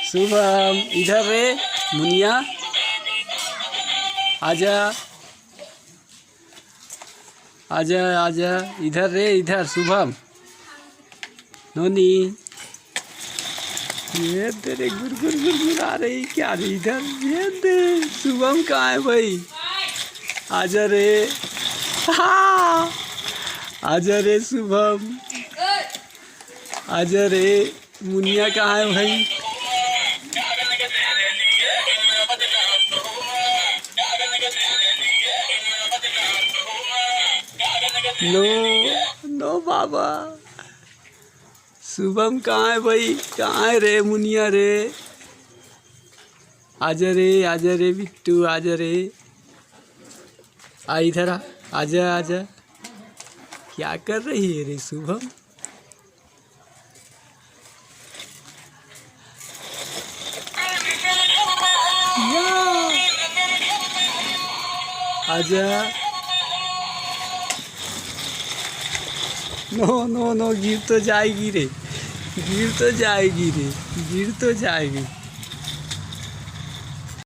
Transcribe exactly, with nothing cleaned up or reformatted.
शुभम, इधर रे, मुनिया, आजा, आजा, आजा, इधर रे, इधर, शुभम, नोनी, ये तेरे गुर गुर गुर गुर आ रही क्या रे इधर? ये दे, शुभम कहाँ है भाई? आजा रे, हाँ, आजा रे शुभम, आजा रे। मुनिया कहाँ है भाई? नो, नो बाबा। शुभम कहाँ है भाई? कहाँ है रे मुनिया रे? आजा रे, आजा रे बिट्टू, आजा रे। आ इधर आ, आजा, आजा। क्या कर रही है रे शुभम? या। आजा। नो, नो, नो, गिर तो जाएगी रे, गिर तो जाएगी रे, गिर तो जाएगी।